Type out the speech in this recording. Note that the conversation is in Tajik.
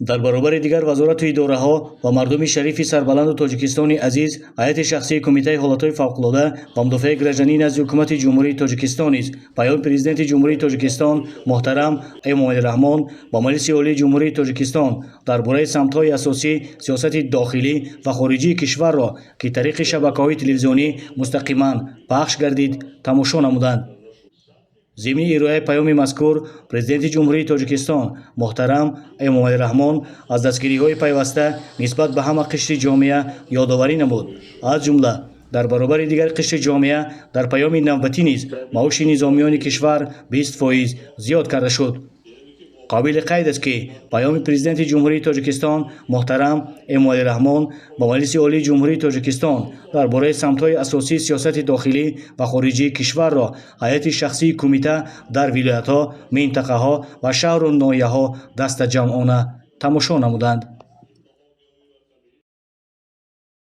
Дар баробари дигар вазорату идораҳо ва мардуми шарифи сарбаланду Тоҷикистони азиз, ҳайати шахсии Кумитаи ҳолатҳои фавқулода ва мудофиаи гражданӣ назди Ҳукумати Ҷумҳурии Тоҷикистон низ паёми Президенти Ҷумҳурии Тоҷикистон муҳтарам Эмомалӣ Раҳмон ба Маҷлиси Олии Ҷумҳурии Тоҷикистон дар бораи самтҳои асосии сиёсати дохилӣ ва хориҷии кишварро, ки тариқи шабакаҳои телевизионӣ мустақиман пахш гардид, тамошо намуданд. Зимни ироаи паёми мазкур Президенти Ҷумҳурии Тоҷикистон муҳтарам Эмомалӣ Раҳмон аз дастгириҳои пайваста нисбат ба ҳама қишри ҷомеа ёдоварӣ намуд. Аз ҷумла дар баробари дигар қишри ҷомеа дар паёми навбатӣ низ маоши низомиёни кишвар 20% зиёд карда шуд. Қобили қайд аст, ки паёми Президенти Ҷумҳурии Тоҷикистон муҳтарам Эмомалӣ Раҳмон ба Маҷлиси Олии Ҷумҳурии Тоҷикистон дар бораи самтҳои асосии сиёсати дохилӣ ва хориҷии кишварро ҳайати шахсии кумита дар вилоятҳо, минтақаҳо ва шаҳру ноҳияҳо дастаҷамъона тамошо намуданд.